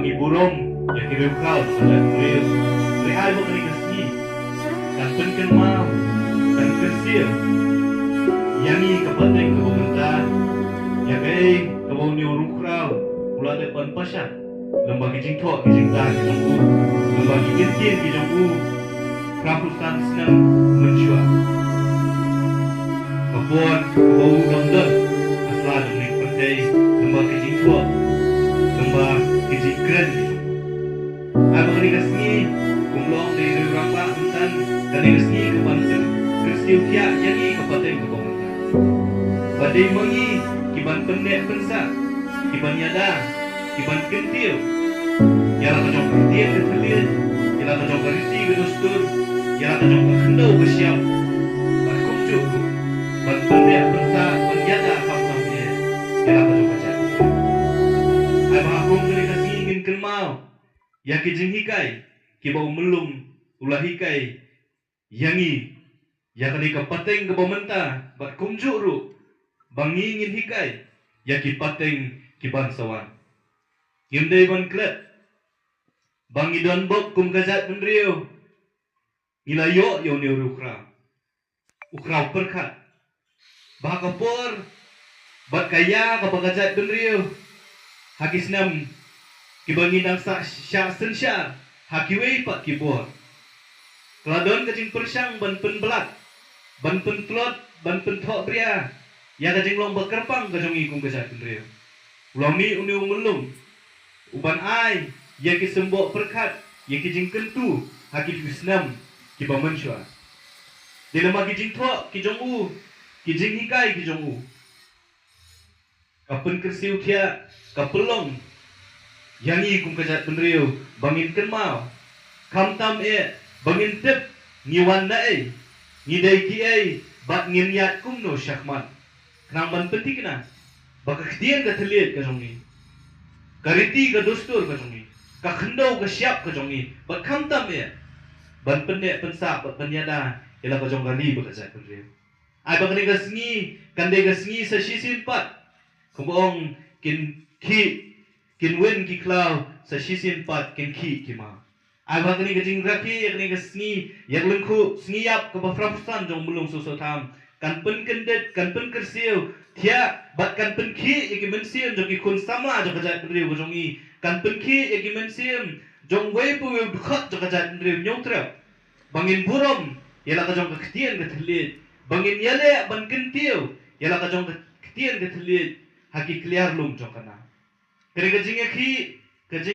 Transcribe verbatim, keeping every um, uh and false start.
Ngi burom ïa ki riewkhraw jong ka jaitbynriew. Hynrei ai ba kane ka sngi kan pynkynmaw, kan kyrsiew ïa ngi ka pateng kaba mynta, ïa kaei kaba une u riewkhraw u la dep ban pyrshang lyngba ki jingthoh ki jingtah ki jong u, lyngba ki kyntien ki jong u. Phra phew san snem mynshuwa. Ka por kaba u dang don ha sla jong kane ka pyrthei, lyngba ki jingthoh, lyngba ki jingkren ki jong u. Ai ba kane ka sngi, kum long dei u rangbah mynta, kane ka sngi ka ban kyrsiew thiah ïa ngi ka pateng kaba mynta. Ba dei ma ngi ki ban pynneh pynsah, ki ban ïada, ki ban kyntiew ïa la ka jong ka ktien ka thylliej, ïa la ka jong ka riti ka dustur, ïa la ka jong ka khyndew ka shyiap. Bad kumjuh ruh ban pynneh pynsah, ban ïada khamtam eh ïa la ka jong ka jaitbynriew. Ai ba ha kum kane ka sngi ngin kynmaw ïa ki jinghikai kiba u Myllung u la hikai ïa ngi ïa kane ka pateng kaba mynta, bad kumjuh ruh ba ngi ngin hikai ïa ki pateng ki ban sa wan. Ngim dei ban klet ba ngi don bok kum ka jaitbynriew ngi la ïoh ïa une u riewkhraw, u khraw pyrkhat. Ba ha ka por bad ka ïa kaba ka jaitbynriew ha ki snem kiba ngi dang sa shah synshar ha kiwei pat ki bor, ka la don ka jingpyrshang ban pynblat, ban pyntlot, ban pynthohbria ïa ka jinglong ba kyrpang ka jong ngi kum ka jaitbynriew. U la mih une u Myllung u ban ai ïa ki symboh pyrkhat, ïa ki jingkyntu ha ki snem kiba mynshuwa. Dei lyngba ki jingthoh ki jong u, ki jinghikai ki jong u, ka pynkyrsiew thiah, ka pynlong ïa ngi kum ka jaitbynriew ba ngin kynmaw, khamtam eh ba ngin tip ngi wan na ei, ngi dei kiei, bad ngin ïaid kumno shakhmat. Khnang ban pynthikna ba ka ktien ka thylliej ka jong ngi, ka riti ka dustur ka jong ngi, ka khyndew ka shyiap ka jong ngi, bad khamtam eh ban pynneh pynsah bad ban ïada ïa la ka jong ka ri bad ka jaitbynriew. Ai ba kane ka sngi kan dei ka sngi sa shisien pat, kumba ong, kin khih, kin win ki khlaw, sa shisien pat kin khih ki ma. Ai ba kane ka jingrakhe ïa kane ka sngi ïa ka lyngkhuh sngi ïap kaba phra phew san jong u Myllung Soso Tham kan pynkyndit, kan pynkyrsiew thiah, bad kan pynkhih ïa ki mynsiem jong ki khun samla jong ka jaitbynriew ka jong ngi, kan pynkhih ïa ki mynsiem jong uwei pa uwei u dkhot jong ka jaitbynriew Hynñiewtrep, ba ngin burom ïa la ka jong ka ktien ka thylliej, ba ngin ïaleh ban kyntiew ïa la ka jong ka ktien ka thylliej ha ki kliar lum jong ka nam. Kane ka jingïakhih, ka